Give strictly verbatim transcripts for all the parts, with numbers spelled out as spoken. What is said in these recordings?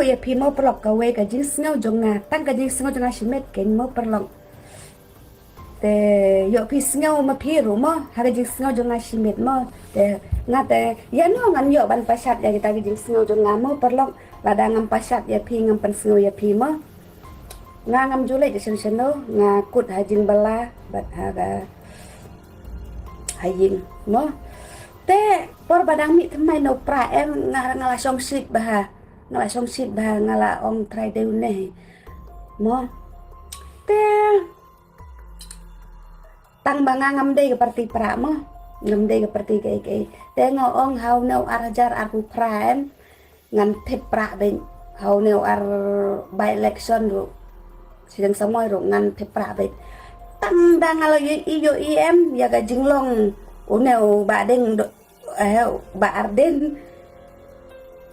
Ïa phi mo paralok, kawei ka jingsngew jong nga, tang ka jingsngew jong nga shimet keiñ mo paralok. Te ïoh phi sngew ma phi ruh mo, ha ka jingsngew jong nga shimet mo. Te nga te ïa no ngan ïoh ban pashat ïa kita ka jingsngew jong nga mo paralok, lada ngam pashat ïa phi, ngam pynsngew ïa phi mo. Nga ngam ju leit shen shen no, nga kut ha jingbylla bad ha ka ha ïing mo. Te por ba dang mih thymmai na u Prah em, nga nga la shongshit bha. Nga la shongshit bha, nga la ong trai dei une mo. Te tang ba nga ngam dei ka parti Prah mo, ngam dei ka parti kaei kaei. Te nga ong ha une u ar hajar arphew phra em, ngan thep Prah beit. Ha une u ar by election ruh, sdang samoi ruh ngan thep Prah beit. Tang da nga la ïohi, ïohi em ïa ka jinglong une u Bah Deng, eh, Bah Ardent.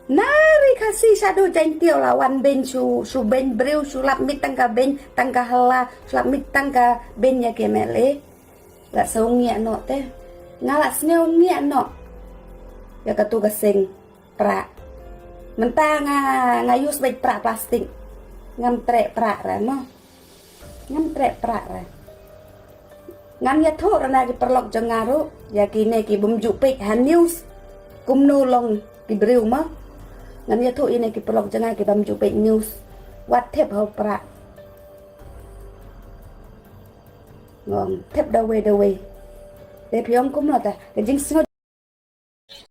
Na ri Khasi shaduh Jaintia la wan beiñ shu, shu beiñ briew, shu lap miet tang ka beiñ tang ka halla, shu lap miet tang ka beiñ ïa ki M L A. La sngew ngiah noh te. Nga la sngew ngiah noh ïa katu ka seng Prah. Mynta nga, nga use beit Prah plastik. Ngam treh Prah re mo. Ngam treh Prah re. Ngan ïathuh re na ki paralok jong nga ruh, ïa kine ki bym ju peit ha news, kumno long ki briew mo. Ngan ïathuh ïa ne ki paralok jong nga ki bym ju peit news. Wat thep ha u Prah. Ngong thep da wei da wei. Te phi ong kumno ta ka jingsngew